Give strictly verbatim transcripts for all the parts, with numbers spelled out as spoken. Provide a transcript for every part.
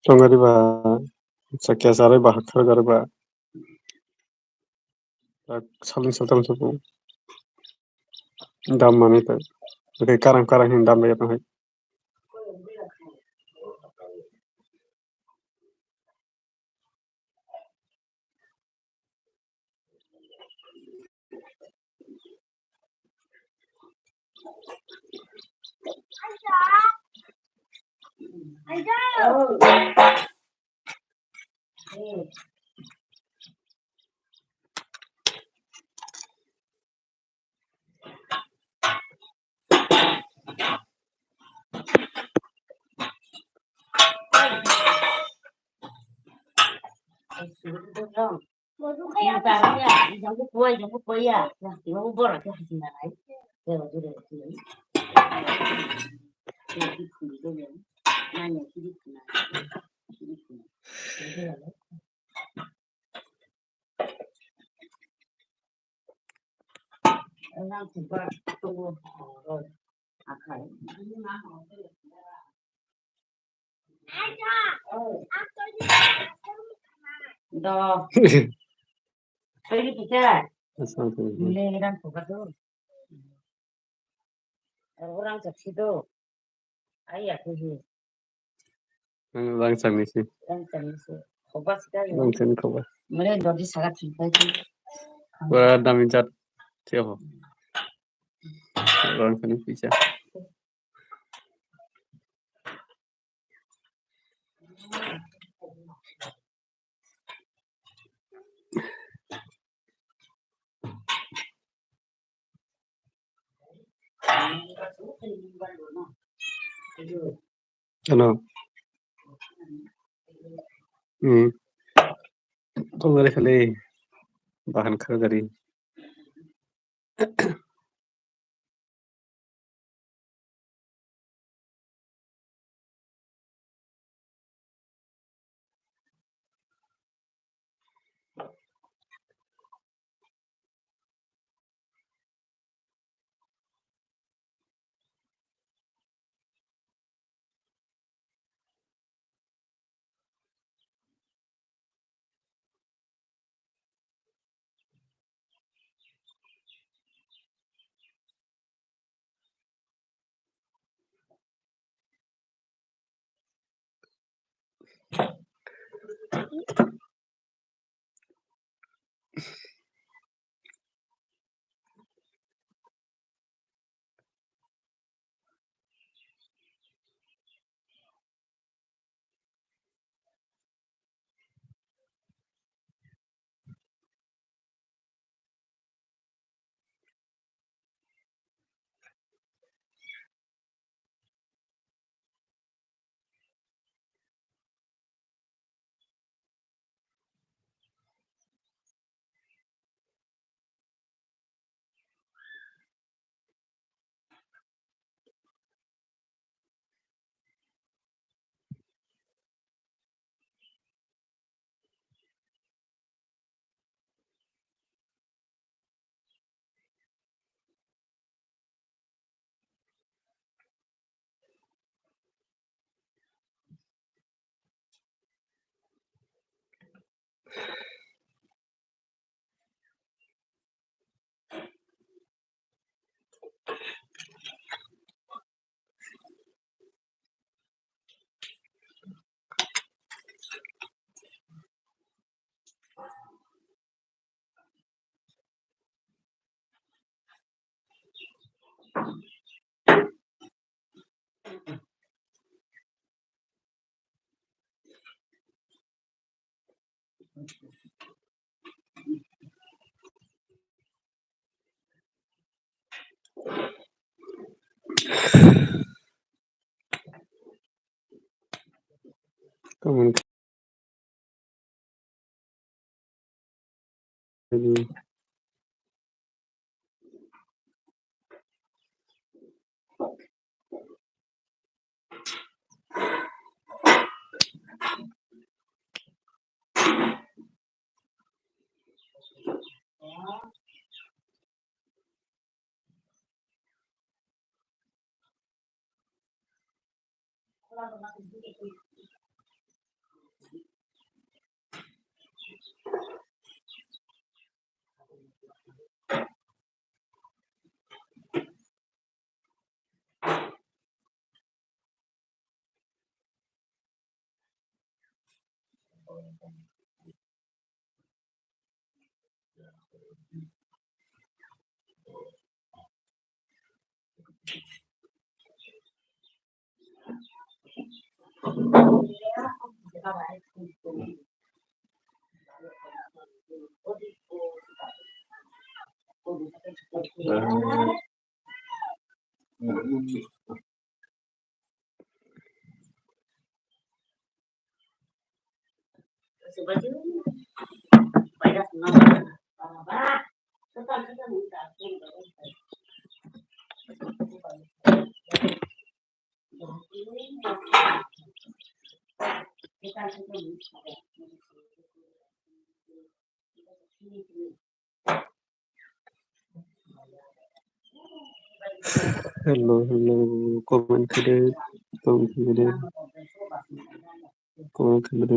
Tongari ba, chakya charwi ba, hakhar gari ba. Salni saltam supu. Dam mani ta. Oke, karang karang hin dam ya hai. Do. Pwrwngtwi khe. Aswk. Mile rang kok do. Oro rang chapsi do. Ai ya khe hi. Rang chapni si. Rang chapni si. Khoba si ka yo. Rang chapni khoba. Mile dodi saga thang pai khe. Pura dami jat. Tiyo. Rang chapni pisa. Ano. Hmm. Tongari khali bahan khagari. Come on. Hello, hello, comment khaidi, comment khaidi, comment khaidi.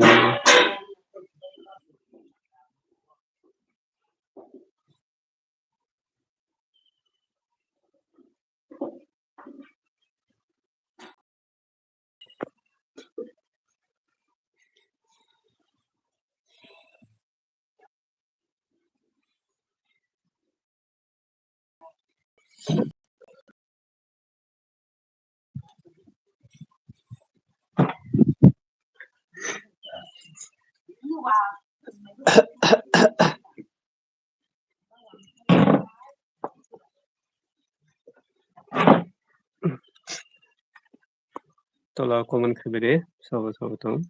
Tola comment khaidi, sabo sabo tong.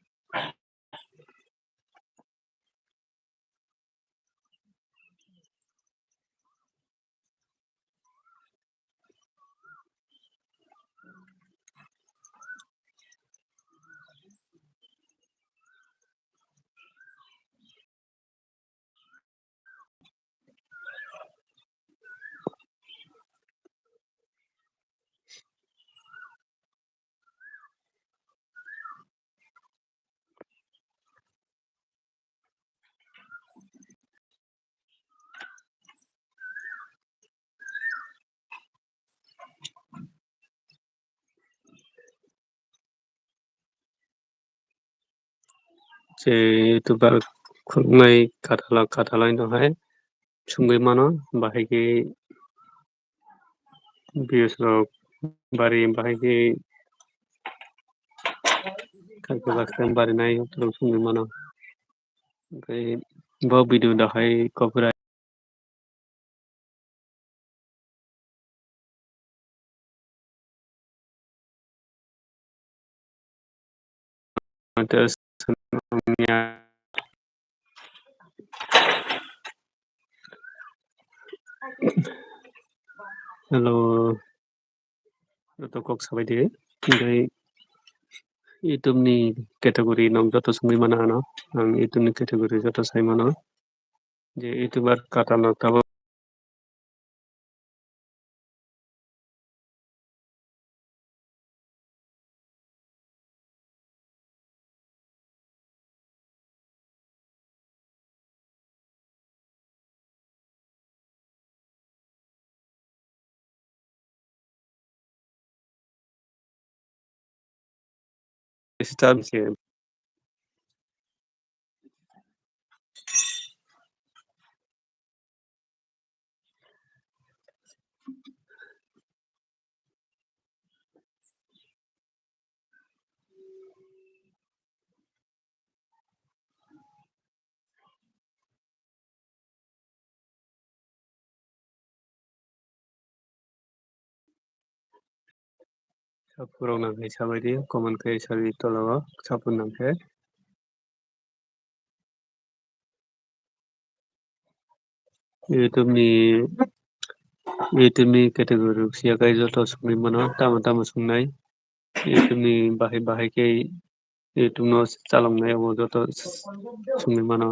je youtuber khuluknai katalak katalai no hai sungwi mano, bahai khe views rok bari, bahai khe kaitor baksa barinai rok sungwi mano. Oke, bo video da hai copyright. Hello. Joto kok sabai di. Tei YouTube ni category no joto sungwi mano ano. Ang YouTube ni category joto sai mano. Je YouTuber katal no tabuk. Saphurok nang khe sabai di, comment khe sadi tola o, saphur nang khe. YouTube ni, YouTube ni category rok siya kai joto sungwi mano, tamo tamo sungnai. YouTube ni bahai bahai khe YouTube no chaloknai abo joto sungwi mano.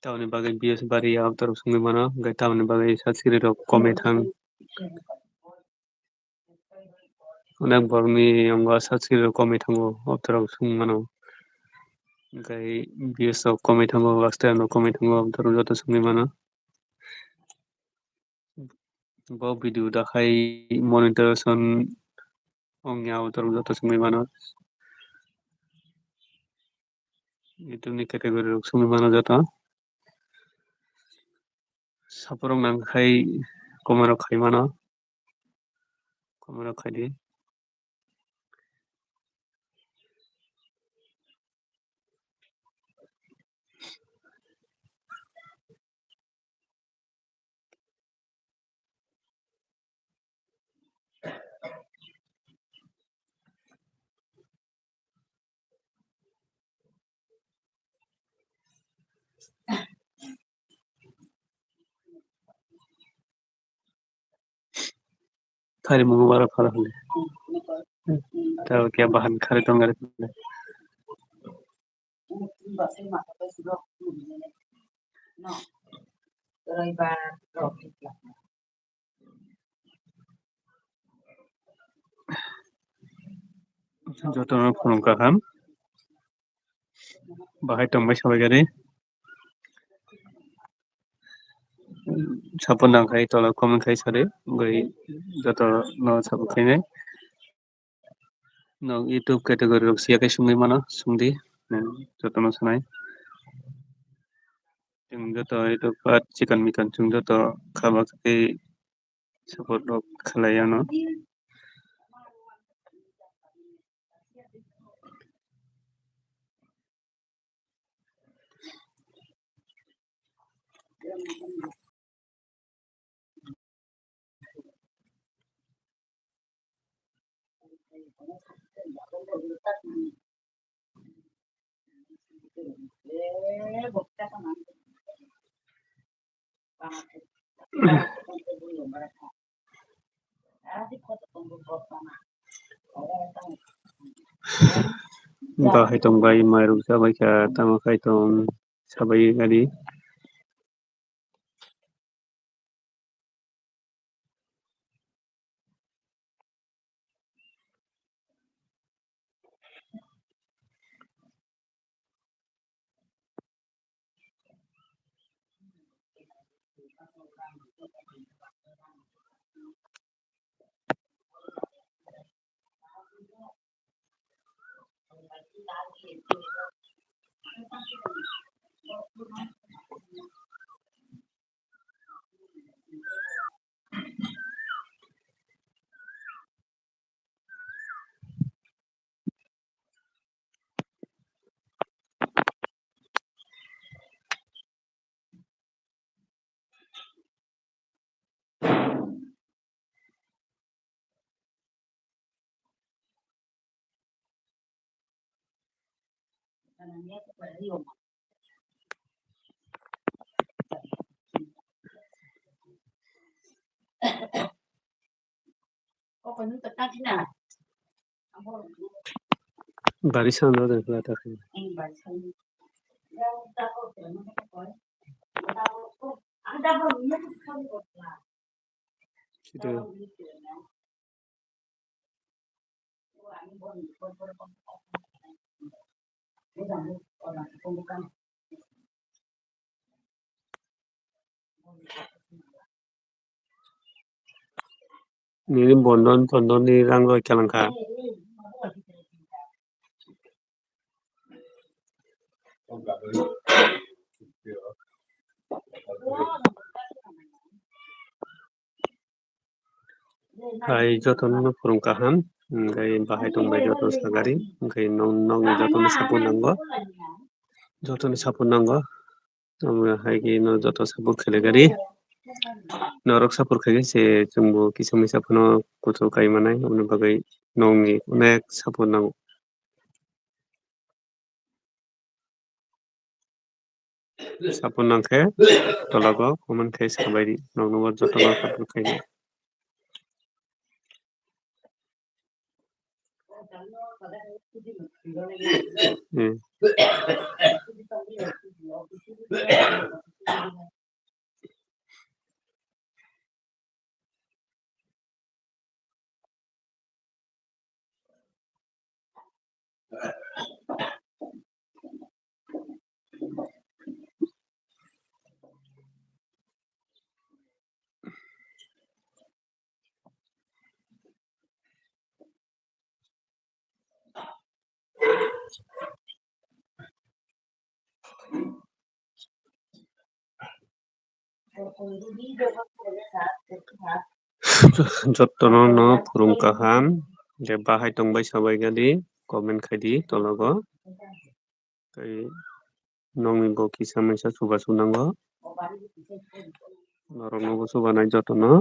Tamoni bagwi views bari ya, abotoro sungwi mano, hwnkhe tamoni bagwi subscribe rok komwi thang. Onek borokni yango subscribe rok komwi thango, abotoro sungwi mano. Hwnkhe views rok komwi thango, watch time rok komwi thango, abotoro joto sungwi mano. Bo video da hai monetization ongya, abotoro joto sungwi mano. YouTube ni category rok sungwi mano joto. Saphurok nang khai comment rok khai mano. Comment rok khai di. Thari mungo bara phara hwnwi. Tei khe bahan khari tongari hwnwi. Jotono khulum kaham. Bahai tongbai sabai gari. Sapo nang khai tola comment khai sari. Bai jotono sapo khainai. No YouTube category rok siya khe sungwi mano, sungdi. Jotono sanai. Chwng joto YouTube part chikan mikan chwng joto kha bak tei support rok khlai ano. Bahai tong bai, mai rok chabai kha, tamo khai tong sabai gari. Bari sound o de kla ta khe. Sida. Nini bondon tondon ni rang roi kalang kha. Hai jotono no phwrwng kaham, hwnkhe bahai tongbai joto sagari, hwnkhe nok, nokni jotono support nango, jotono support nango, omo hai khe no joto support khailai gari, norok support khaikhe se chwngbo kisa misa phano kuchuk kai manai, aboni bagwi nokni onek support nango. Support nang khe tologo comment khe sabai di, nokno bo jotono support khainai. Hmm. Jotono no phwrwng kaham, je bahai tongbai sabai gadi comment khai di tologo. Tei nokni bo kisa misa chubachu nango. Norokno bo chubanai jotono.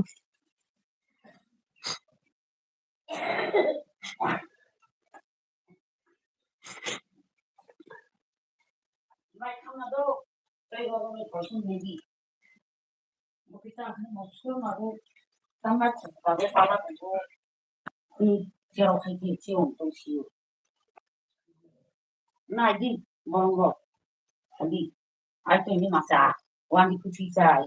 Nai di, borong rok. Tadi, ai tongni masa, wani kuchi chai.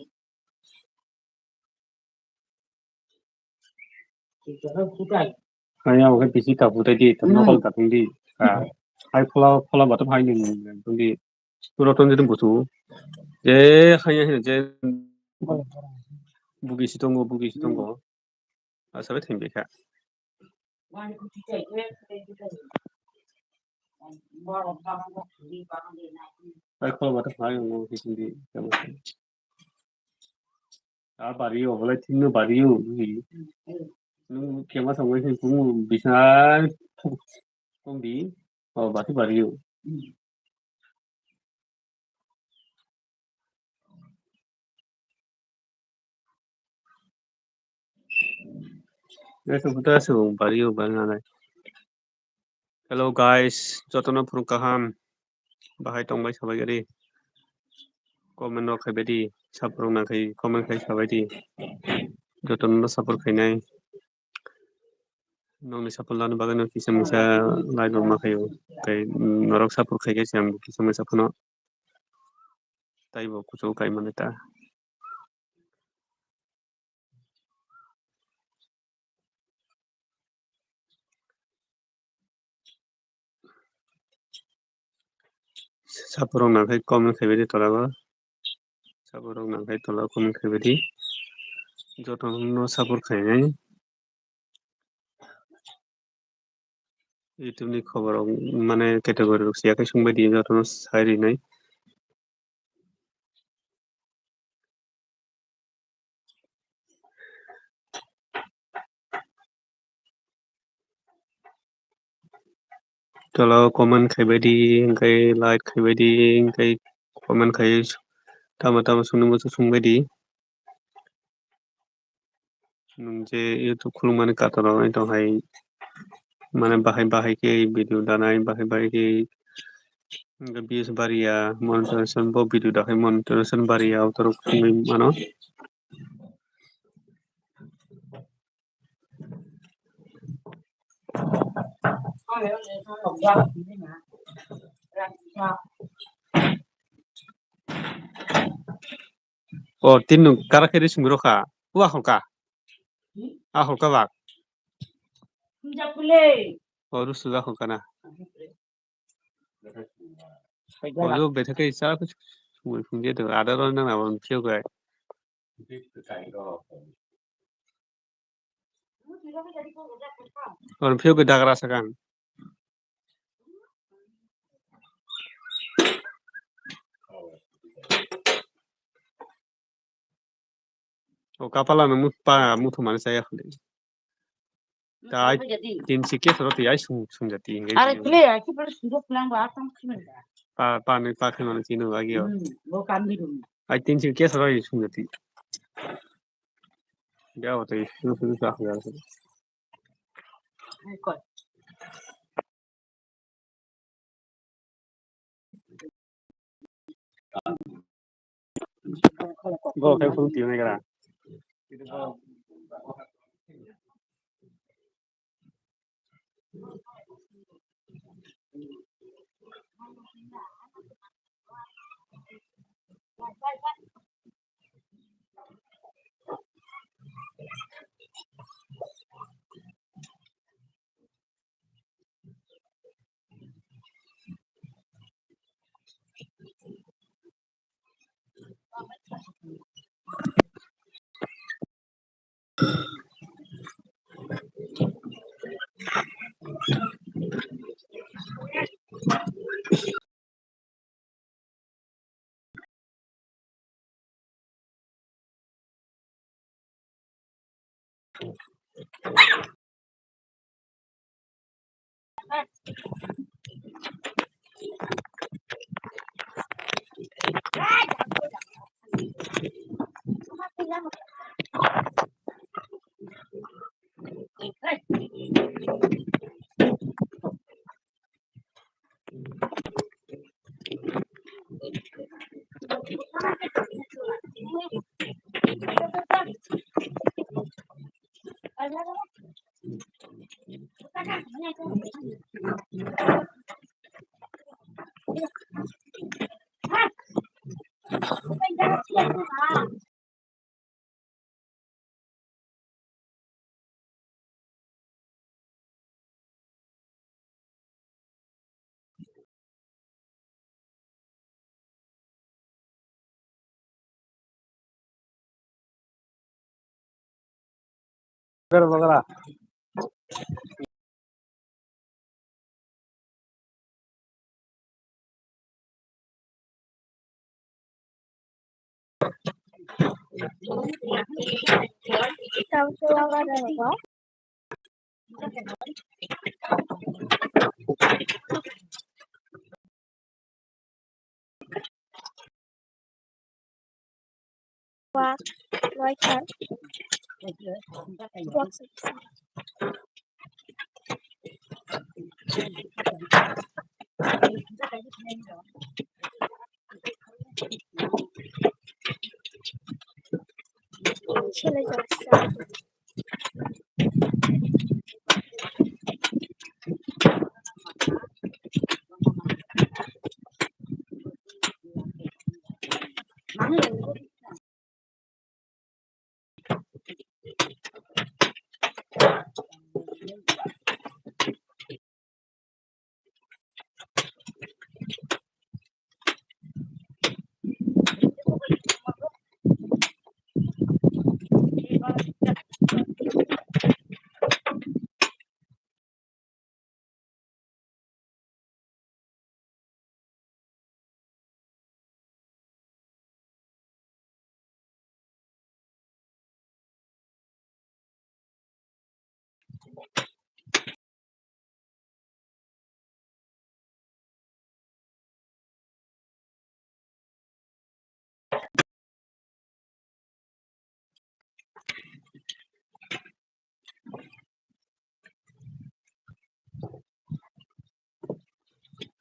Hai, ang khe bisi ta butai di, tam nokol ta tong di. Hai, phola, phola batham hai nung tong di. Pura tong di busu. Je, hai, hai, je. Bugi si tongo, bugi si tongo. Asa bai thengbai kha. Ai, khol batham phai, ang kiching di, tamo. A bari o, bolai thik no bari o, nung kema sangbai khe, kung bisa, kung di, o, bati bari o. Eso puta su bari o bari nalai. Hello guys, jotono phwrwng kaham. Bahai tongbai sabai gari. Comment rok khai bai di, support rok nang khai comment khai sabai di. Jotono support khainai. Nokni support lani bagwi no kisa misa like rok ma khaio. Tei norok support khai khe se ang kisa misa phano taibo kuchuk kai mani ta. Support rok nang khai comment khai bai di tola o. Support rok nang khai tola o comment khai bai di. Joto no support khai nai. YouTube ni khobor rok mane category rok siya khe sung bai di joto no sai rinai. Tola o comment khai bai di, hingkhai like khai bai di, hingkhai comment khai tamo tamo sungni muchung sung bai di. Nwng je YouTube khulumani kator rok wng tong hai, mane bahai bahai khe video danai, bahai bahai khe Hwnkhe B S Baria, monetization bo video dakhai monetization Baria autorok wngwi mano. O tin nung kara khe ri sumi rokha. Wa holka. A holka bak. O rusu da holka na. O jo betha khe sa kuch sumi phung je do. Ada ro nang na bon phio gai. Oro phiyok dagra sakang. O kapala no mut pa muthumani saya khali. Tai tin si case ro ti ai sung sung jati. Are kle ai ki pala sung jok lang ba tam khimel da. Pa pa ni pa khimel chino agi o. Hmm, bo kam ni dum. Ai tin si case ro sung jati. Ya o tai sung sung sa ya. Ai koi. Go, khe phuru twi hwnwi gra.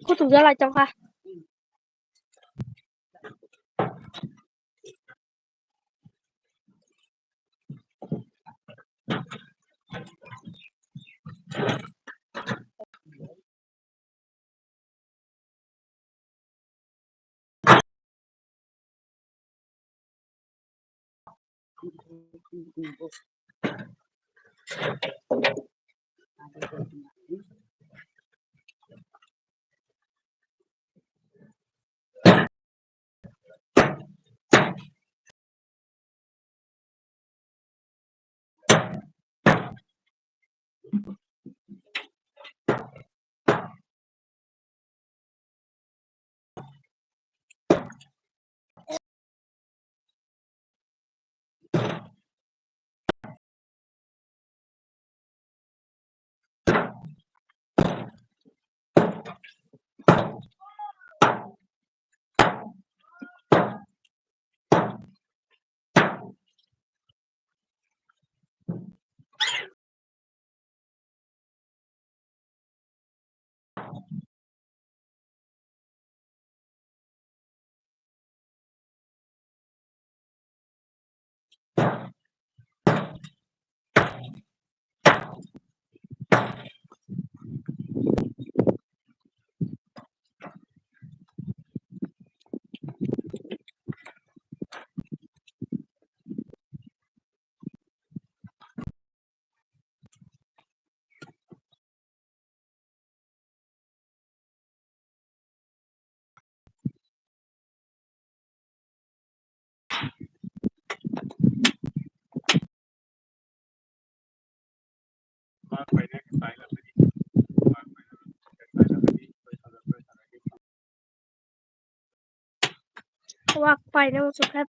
Kutuk jalai tongkha. Wak paina muchungkha.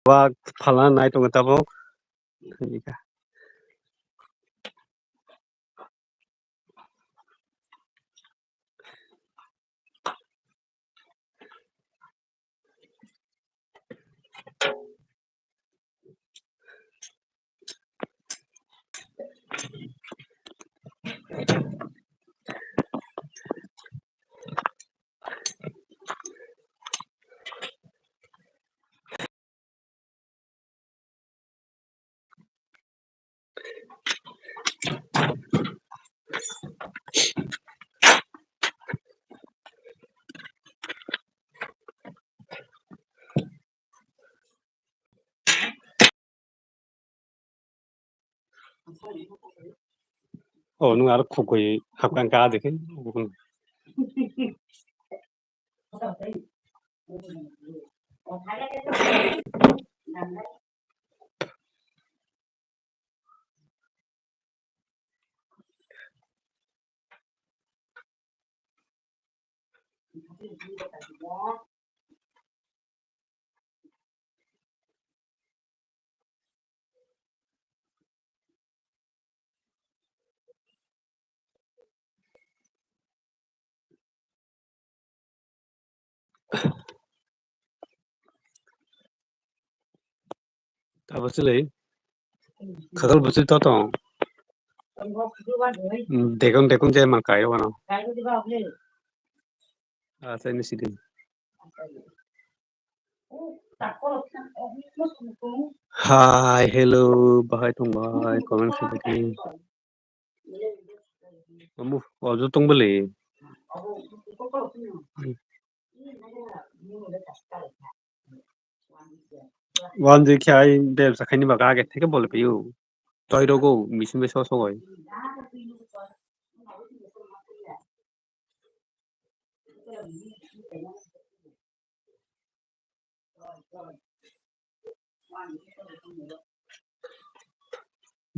Ba phalna nai tongo tabuk. Oh, nwng aro khukui hapkang ka de khe. Abo chwlwi khakal bwchwi to tong. Dekon dekon je man kai wano. Asa ini sidi. Hi, hello, bahai tong bahai, comment khaidi. Amu, ojo tong bele. Wan je khai bebsa khaini baga age theke bole piyo. Toi rogo misi misi osogoi.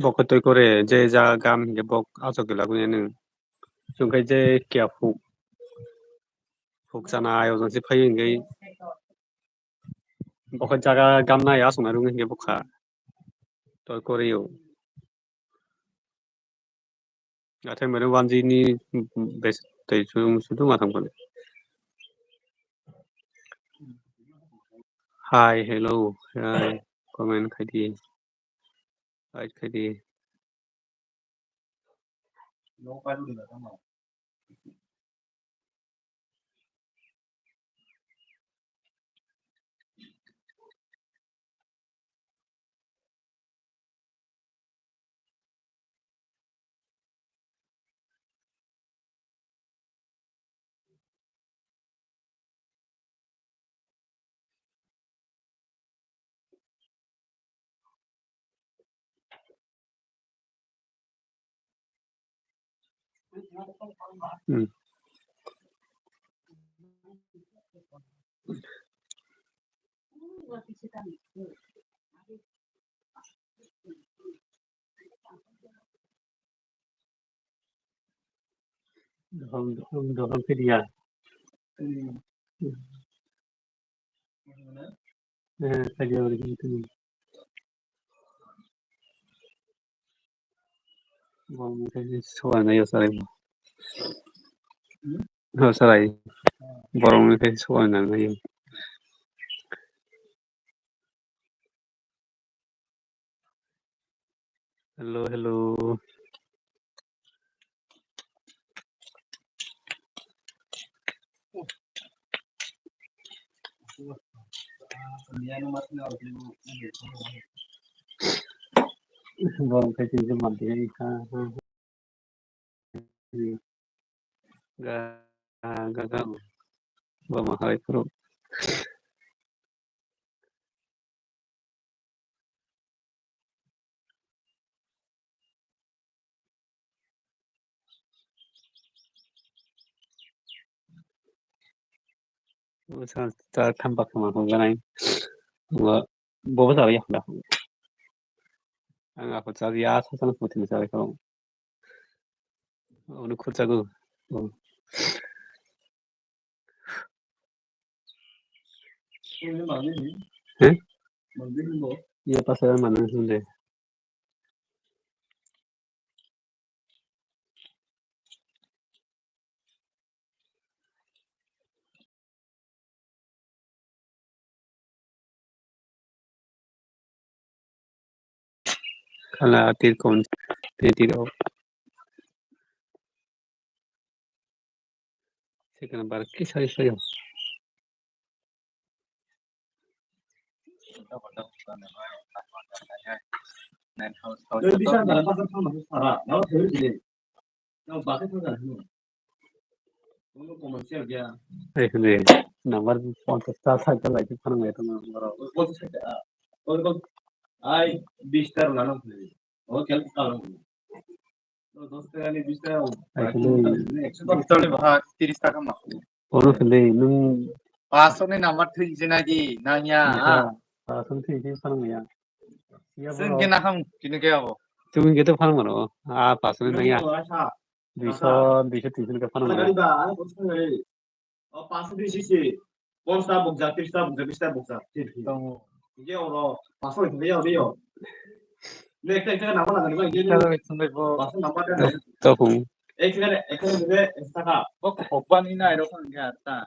Bo khe twi kore je jaga gam hinkhe bo aswk gela gwnwi nw. Chwng khe je kiya phuk, phuk chana ayok jang se phai hinkhe bo khe jaga gam nai aswk nai rwngwi hinkhe bwkha twi kore o. Athai mane wanjini bes tei chwng sudu ma thang phano. Hi, hello, hi, comment khaidi, like khaidi. Hmm. Dohom, dohom, dohom khe diya. Hmm. Eh, khe diya ori khe diya. Borok ni khe sobai nai o chwrai. Hmm? O chwrai. Borok ni khe sobai nai o. Hello, hello. Borok khe tini manti kha. Ga, ga, ga, ga. Bo ma hai phuru. Sa, sa tham baksa ma hwnjanai. Bo, bo bo sa ya da. Ang ako sa ya sa sa na putin sa ko. Onu khurchago. He? Iya, pas saya mana sih? Kala tir kon, tir tir o. Second bar ki sai sai. Tamo bakhe thangkha hino. Kono commercial gaya. Ai hwnwi, number ponchash ta sakhe lai khe phano nai tongma borok. Ponchash ta, ah, oh, oh, ai, bish ta rwna nang phai. Oh, kel ka rwna. Oh, dos taka ni bish ta. Ai hwnwi. Ekso dos taka ni baha, tiris taka ma. Kono hwnwi, nwng. Paso ni number thwi se nai di, nang ya, ah. Paso ni thwi se phano ya. Sing khe nakham kini khe abo. Chubui khe to phano mano. Ah, paso ni nang ya. Duiso, duiso, tinso ni khe phano mano. O paso duiso si. Ponchash ta bukjak, tiris ta bukjak, bish ta bukjak. Tongo. Hingke oro paso ni thangya ori yo. Ne ekta ekta nama lagani ba, hingke. Paso number ta. To phung. Ek second, ek second de, ek taka. Bo kokbani nai rok hingke ta.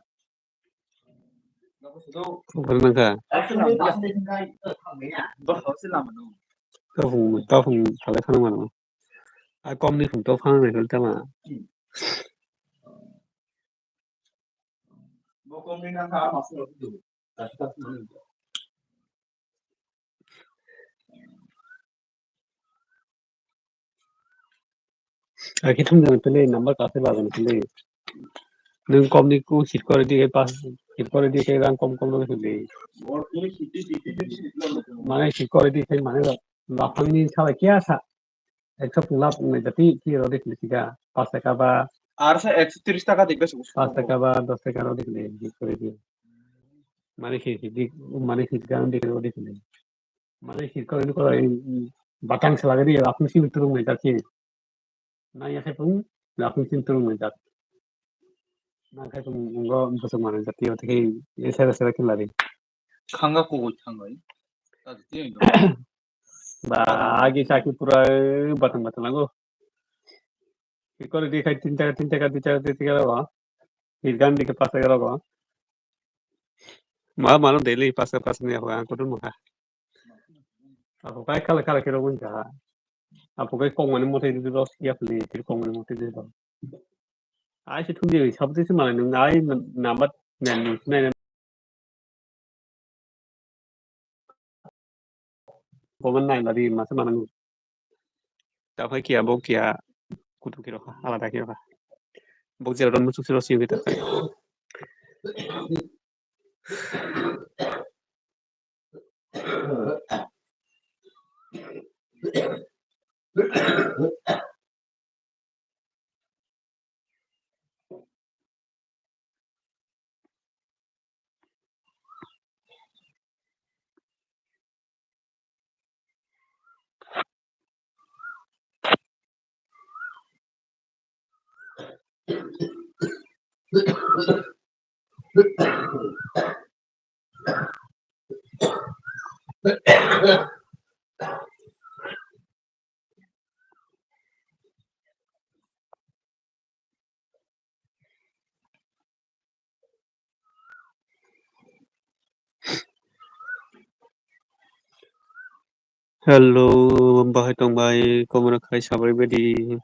Bwrwi nangkha. Tafung, tafung salai khana mano. A kom ni khum to phang nai khol tama. Akhe thumjani pili number kaisa bagani pili. Nwng kom ni ku hit kori di khai pas hit kori di khai rang kom kom no hit di. Mane hit kori di khai mane ba- baphang ni sala kiya sa. Ekso pungla pungnai jati ki rodi khili sika pas taka ba. Ar sa ekso tris taka di besu. Pas taka ba dos taka rodi khili hit kori di. Mane hit hit di mane hit gan di rodi khili. Mane hit kori ni kori batang sala di apni simi turung nai jati. Nang ya khai pung, nang pung chin turung nang jak. Nang khai pung, ngo bosong mana jati yo, tei, ye sera sera kin lari. Khanga kugui thangoi. Tadi tiyo indo. Ba, agi saki pura batang batang lagu. Ikor di khai tin taka, tin taka, di taka, di taka lagu. Hirgan di ke pas taka lagu. Ma, mano daily pas taka, pas taka ni aku, aku tu maka. Apo kai kala kala kero gun ja. Apo kai kong mani mote di dos ya pli, kiri kong mani mote di dos. Ai si thum di, sab di si malai nung ai nambat nen nung sinai. Boman nai lari masa manang. Ta phai kia bo kia kutu kiro kha, alada kiro kha. Bo jero don muchuk siro siyo kita. Hello, bahai tong bai, komoro khai sabai bedi.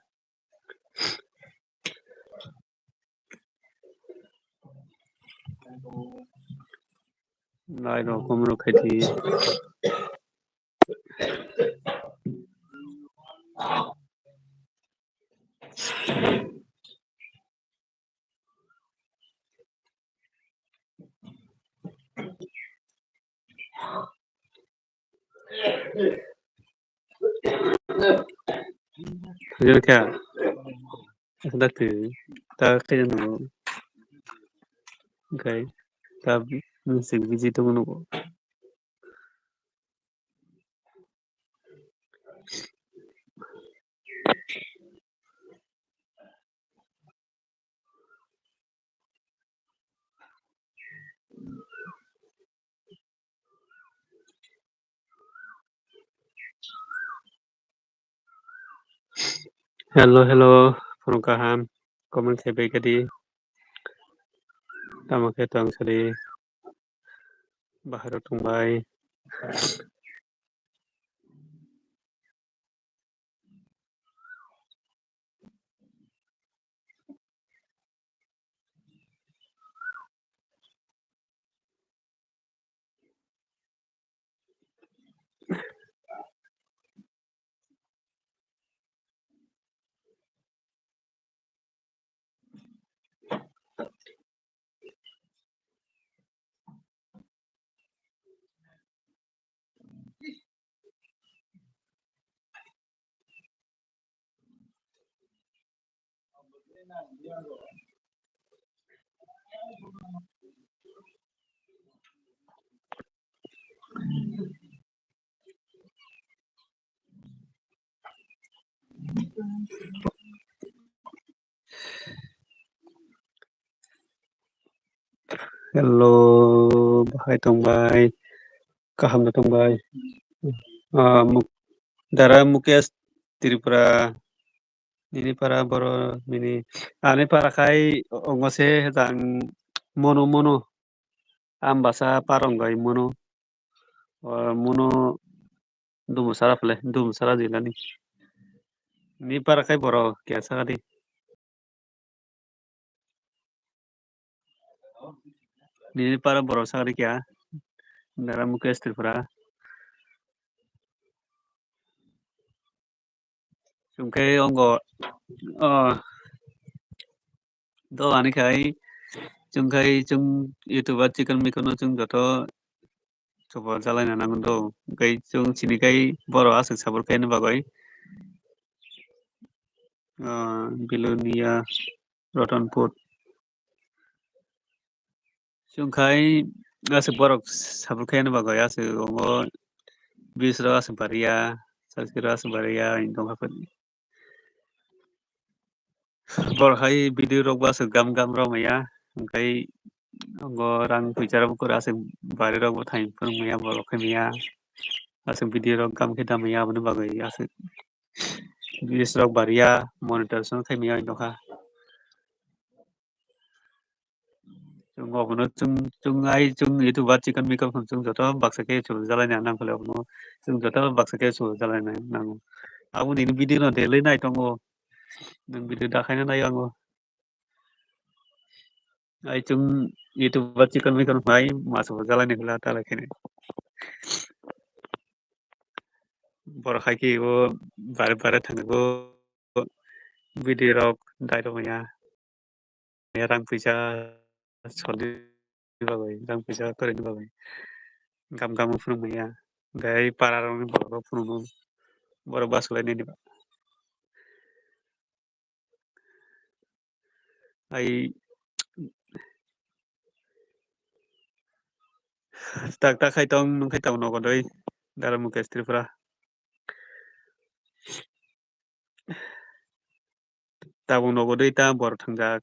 Nai rok komoro khai di. Thangjakha. Dakti ta khe nugo. Oke. Ta music busy tongo nugo. Hello, hello, phone kaham, comment khai bai kadi. Tamo khe tong sadi. Bahai rok tong bai. Hello, bahai tongbai. Kaham no tongbai. Ah, Muk-, Dara Mukesh Tripura. Nini para boro, nini, ani para khai ongo se jang mono, mono. Ambasa parong gai mono. O mono dumu sara phle, dumu sara jilani. Ni para khai boro kya saka di. Nini para boro saka di kya. Dara Mukesh Tripura. Chwng khe ongo, ah, do ani khai, chwng khai chwng YouTube o chikon mikon no chwng joto support jalaina nango do. Hwnkhe chwng chini khai borok aswk support khaina bagwi, ah, Bilonia, Ratanpur. Chwng khai aswk borok support khaina bagwi aswk ongo bis rok aswk bariya, sakchi rok aswk bariya, wng tongkha. Borok hai video rok bo aswk gam gam rw maya, hwnkhe ongo rang puisa rok bo kwrwi aswk bari rok bo thani phunuk maya borok khai maya, aswk video rok gam khe da maya aboni bagwi aswk views rok bariya, monetization khai maya wng tongkha. Chwng obono chwng, chwng ai chwng YouTube o chikon mikon phano chwng joto baksa khe chwng jalaina nang khe obono chwng joto baksa khe chwng jalaina nango. Aboni video no daily nai tongo. Nwng video da khaina nai ango. Ai chwng YouTube o chikon mikon phai masa bo jalaina khe ta lai khe. Borok hai khe o bare bare thangwi o video rok dai rw maya. Rang puisa solni bagwi, rang puisa kwrwini bagwi gam gam phunuk maya. Hwnkhe para rokni borok rok phunukgo borok bachalainani bagwi. Ai tak tak khai tong nung khai tong nogo doi Dara Mukesh Tripura. Tabuk nogo dui ta borok thangjak.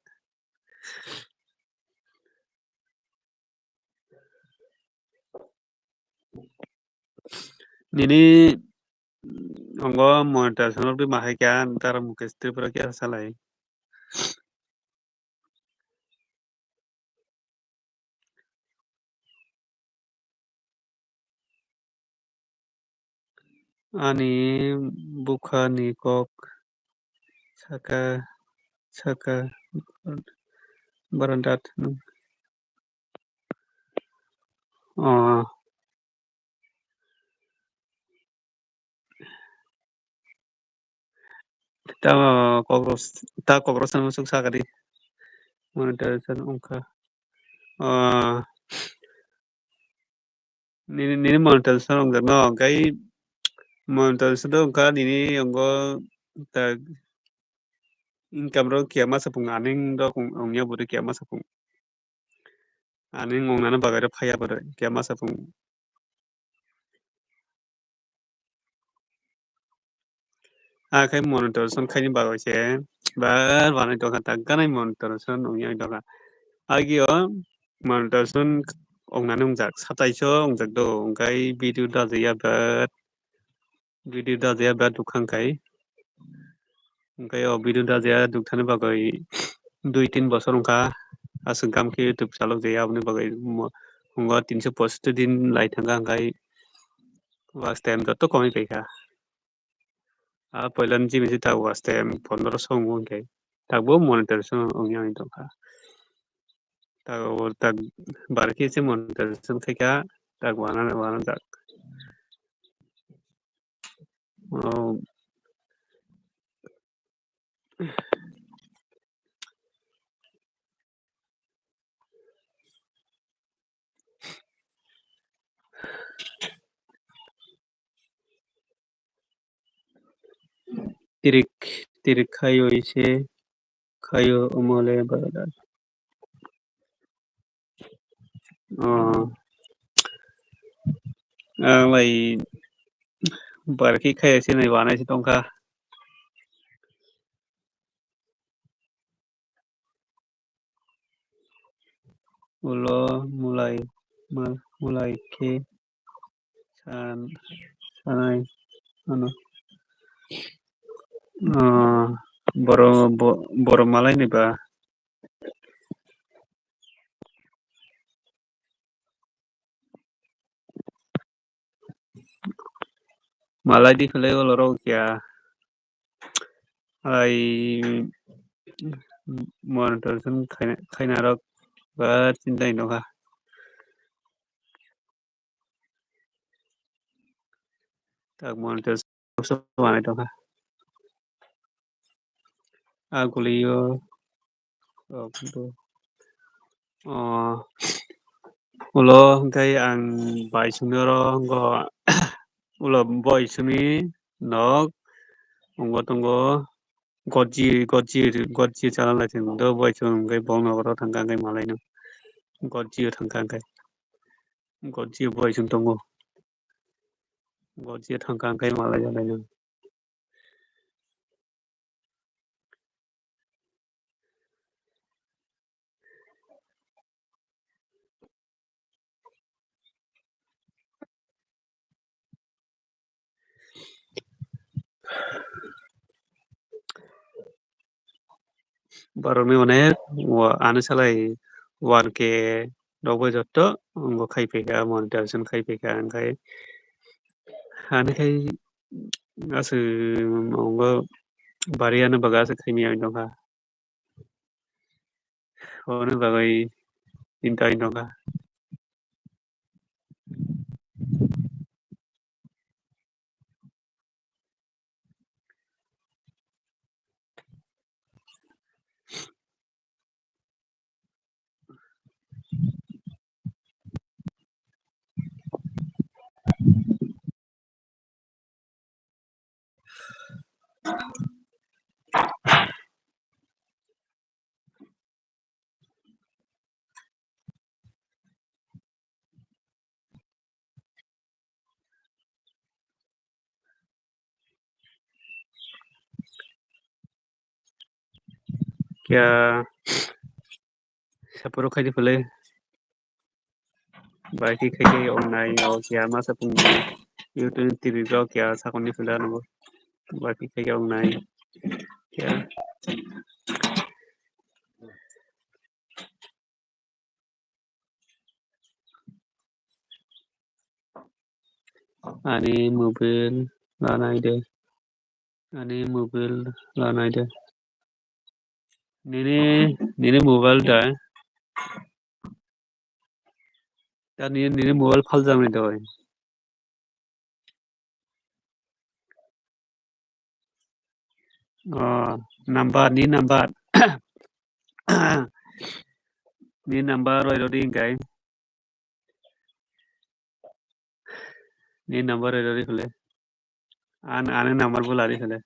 Nini ongo monetization rok ma hai khe ang Dara Mukesh Tripura khe salai. Ani bwkhani kok saka, saka, barandat. O. Ta kokros, ta kokros ano suk sakadi. Monetization wngkha. Ah, nini, nini monetization wngkha no, hwnkhe monetization wngkha nini wngkha ta income rok kiya masa phung aning rok wngya bwrwi kiya masa phung. Ani wngnani bagwi rw phaiya bwrwi, khe masa phung. Akhe monetization khaini bagwi se bar banai tongkha, tak ganai monetization wngya wng tongkha. Agio monetization wngnani wngjak, sataiso wngjak do, hwnkhe video dajaya bar. Video dajaya biya dukha wngkha. Hwnkhe o video dajaya dukthani bagwi dui tin bosor wngkha. Aswk gam khe YouTube chalok jaya aboni bagwi mo-, wngkha tinso pochatti din lai thangkha hwnkhe watch time joto komwi paikha. A poilani jibini tak watch time pondroso wngo hwnkhe takbo monetization wngya wngwi tongkha. Tak o tak bar khe se monetization khaikha tak wana wana jak. Oh. Tirik, tirik khayo ise. khaio omo le brother. Oh. Ang lai barki khaya sinai wanai si tongkha. Ulo mulai, ma-, mulai khe san-, sanai ano. Ah, boro-, bo-, borok malai ni ba. Malai di khlai ulo rok ya. Ai monetization khaina, khaina rok ba chintai nokha. Tak monetization manai tongkha. Agulio. Oh, ulo hwnkhe ang bai songni oro hwnkhe ulo boi songni nok wngo tongo. Gotji, gotji, gotji chana lai thwng do boi song hwnkhe bong nokaro thangkha hwnkhe malai no gotji o thangkha hwnkhe gotji o boi song tongo. Gotji o thangkha hwnkhe malai ya lai no. Borokni onek wa-, ani salai one K rok bai jotto wngkha khai phaikha, monetization khai phaikha, hwnkhe ani khai aswk wngkha bari ani bagwi aswk khaimya wng tongkha. Hwnwi bagwi chintai nokha. Kya saporo khaidi phale. Bai khe khe ong nai o kya masa pung YouTube T V rok kya sakon ni phila nango. Bai khe khe ong nai kya. Ani mobile lanai de. Ani mobile lanai de. Nini, nini mobile da. Da nini, nini mobile phal jang ni doi. Oh, number, ni number. Ni number roi rodi hingkai. Ni number roi rodi khole. An, ani number bo lari khole.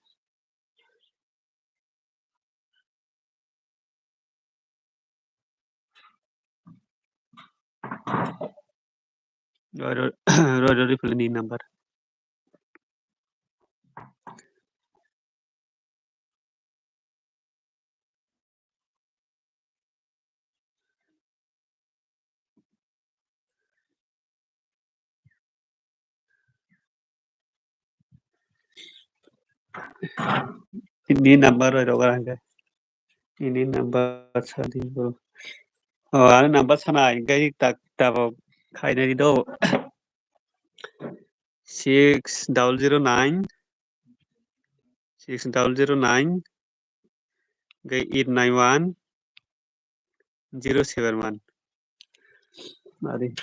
Roi, roi, roi, roi, roi, ni number. Ini number roi rok ang khe. Ini number sadi bro. Oh, ani number sana hingke tak tabok khainai do. Six double zero nine, six double zero nine, hingke eight nine one, zero seven one. Ari.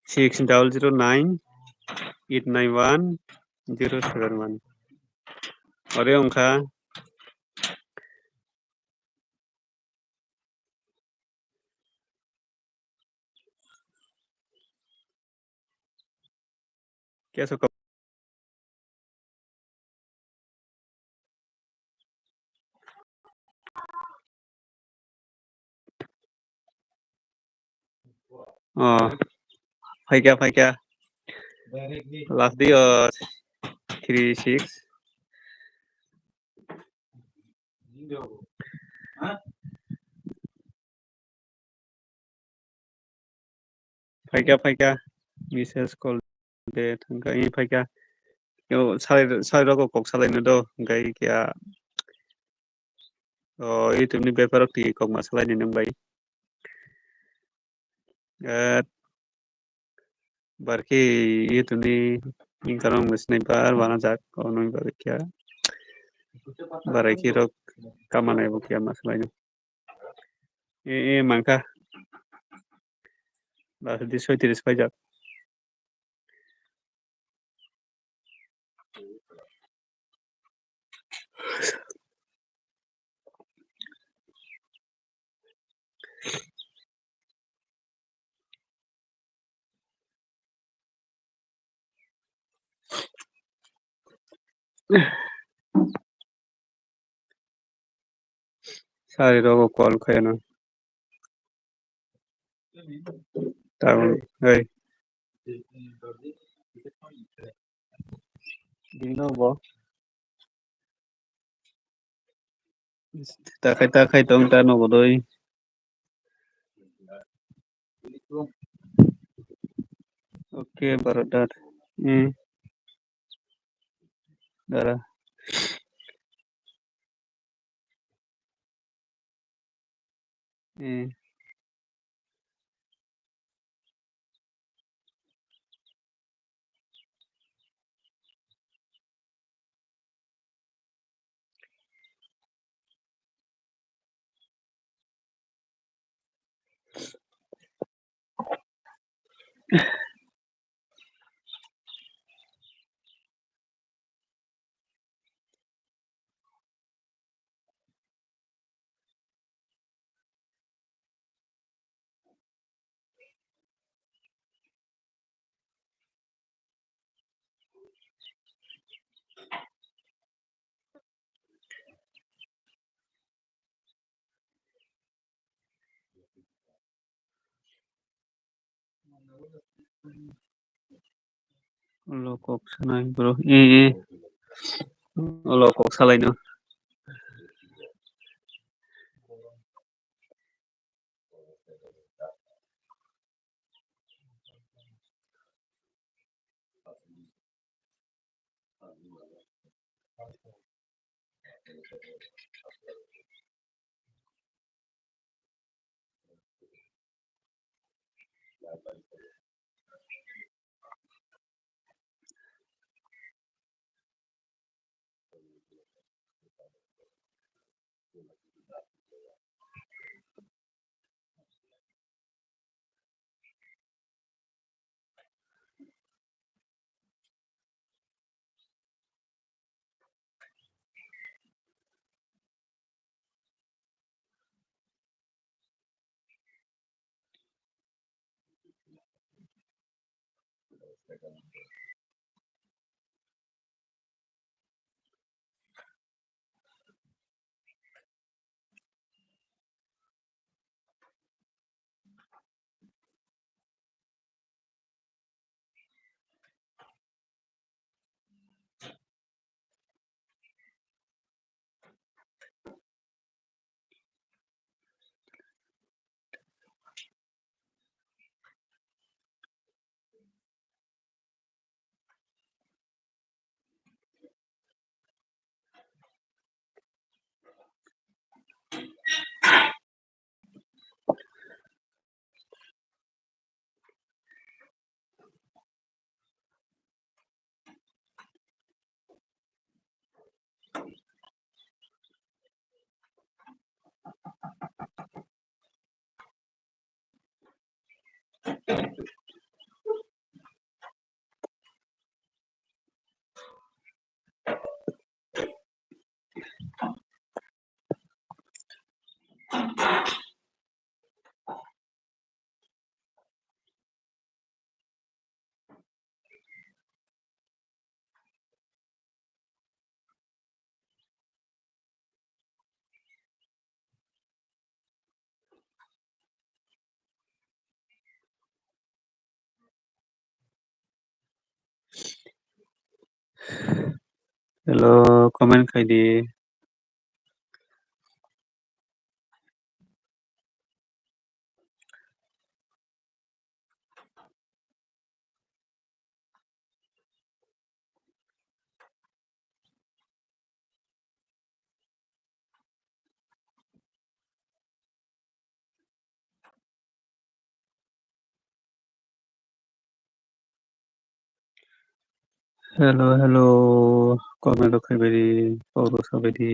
Six double zero nine eight nine one zero seven one. Ore wngkha. Keso kok. Oh, phaikha, phaikha. Last day, oh, three six. Phaikha, phaikha, message call de thangkha, eh, phaikha. Yo, sai, sai rogo kok salaino do, hwnkhe kya, o, YouTube ni bepar rok twi kok ma salaini nwng bai. Eh, barki YouTube ni income wng sinai bar wana jak, o nung bai kya. Barai ki rok kamanai bo kya ma salaino. E, e, mankha. Last di soitris paijak. Sari rogo call khaina. Tabuk, hey. Dino bo. Takhai, takhai tong ta nogo doi. Okay, brother. Hmm. Dara. Hmm. Ulo kok sanai bro. Eh, eh. Ulo kok salaino. Hello, comment khai di. Hello, hello. Comment rok khai bai di, kok rok sa bai di.